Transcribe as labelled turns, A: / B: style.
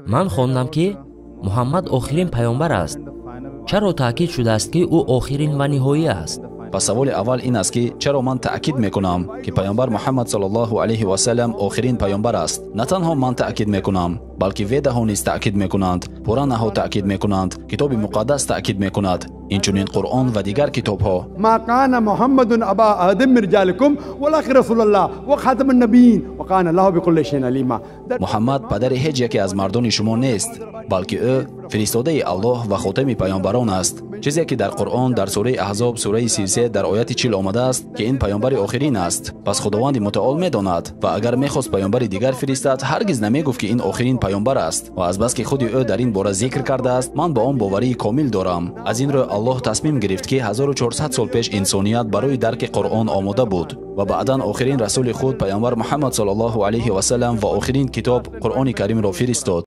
A: Ман хондам, ки Муҳаммад охирин паёмбар аст. Чаро таъкид шудааст, ки ӯ охирин ва ниҳоӣ аст?
B: Пас саволи аввал ин аст, ки чаро ман таъкид мекунам, ки паёмбар Муҳаммад саллаллоҳу алайҳи васаллам охирин паёмбар аст. На танҳо ман таъкид мекунам, балки ведаҳо низ таъкид мекунанд, пуранаҳо таъкид мекунанд, китоби муқаддас таъкид мекунад, инчунин Қуръон ва дигар китобҳо.
C: Ма кана Муҳаммадун аба аҳадин мин риҷоликум валакин расулаллоҳ ва хатамун набийин ва кана Аллоҳу бикулли шайин алима.
B: Муҳаммад падари ҳеҷ яке аз мардони шумо нест, балки ӯ фиристодаи Аллоҳ ва хотами паёмбарон аст. Чизе ки дар Қуръон дар сураи Аҳзоб, сураи 33, дар ояти 40 омадааст, ки ин паёмбари охирин аст. Пас Худованди мутаол медонад ва агар мехост паёмбари дигар фиристад, ҳаргиз намегуфт, ки ин охирин паёмбар аст. Ва азбаски худи ӯ дар ин бора зикр кардааст, ман ба он боварии комил дорам. Аз ин рӯ Аллоҳ тасмим гирифт, ки 1400 сол пеш инсоният барои дарки Қуръон омода буд ва баъдан охирин расули худ, паёмбар Муҳаммад саллаллоҳу алайҳи васаллам, ва охирин китоб, Қуръони Каримро фиристод.